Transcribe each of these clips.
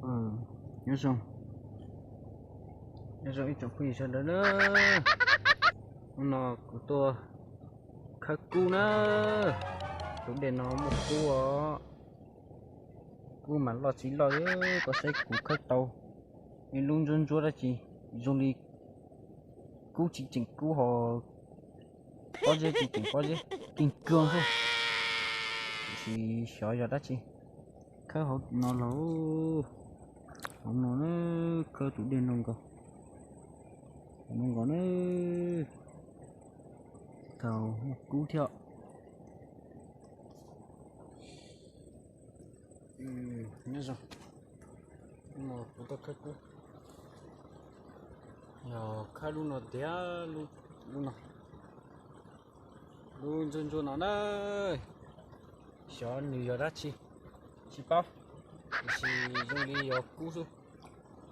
Nyob zoo, nyob zoo ib tsoom phooj ywg sawv daws na. Hnub no kuv tuaj khawb kub na. Tus dej no muaj kub os. Kub mas loj tsis loj, koj saib kuv khawb tau ib lub ntsuab ntsuab dab tsi, zoo li kub tsis tseem kub ho pob zeb tsis tseem pob zeb, keej kawg xwb. Tiam sis xyov yog dab tsi. Khawb hauv no los, hauv no na, khawb tus dej no nkaus, no nkaus na, thaum muaj kub thiab. Nyob zoo, kuv tuaj khawb kub, yog khawb lub no tiag, lub no, lub ntsuab ntsuab no na, xyov nws yog dab tsi, tsis paub, tiam sis zoo li yog kub xwb,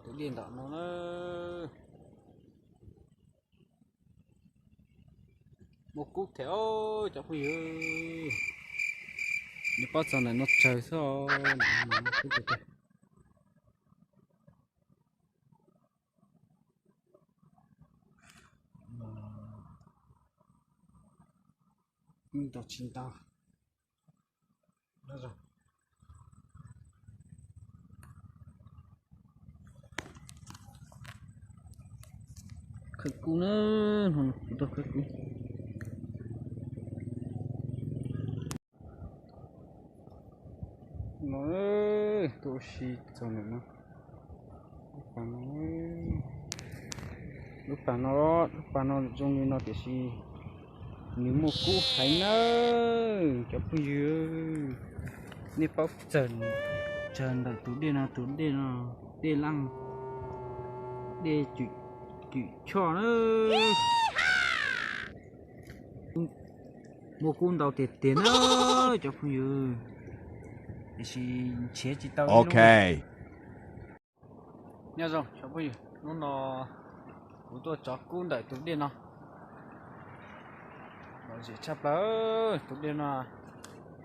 tus dej ntawm no na. Muaj kub thiab os cov phooj ywg, nej paub txog ntawm no tsawg xwb os. Ntau tsis ntau. Khawb kub na, kuv tuaj khawb kub. No, tuaj ua si txog ntawm no. Lub pas no, lub pas no zoo li no tiam sis nws muaj kub heev nawb cov phooj ywg. Nej paub txog, txog ntawm tus dej no, tus dej no, dej laj, dej Cwm Choj na. Muaj kub ntau tiag tiag na cov phooj ywg, tiam sis nrhiav tsis tau ib lub. Nyob zoo cov phooj ywg, hnub no kuv tuaj tso kub ntawm tus dej no. Lom zem tshaj plaws, tus dej no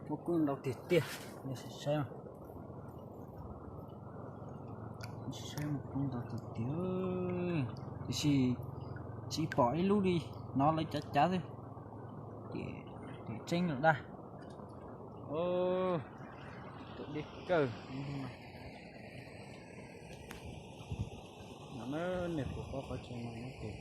muaj kub ntau tiag tiag, nej sim saib. Sim saib muaj kub ntau tiag tiag, tiam sis tsis pom ib lub li, hnov lawv cav cav xwb. Tiam tseeb lawm dag. Tus dej kawg no, nej puas paub qhov chaw no nyob pem?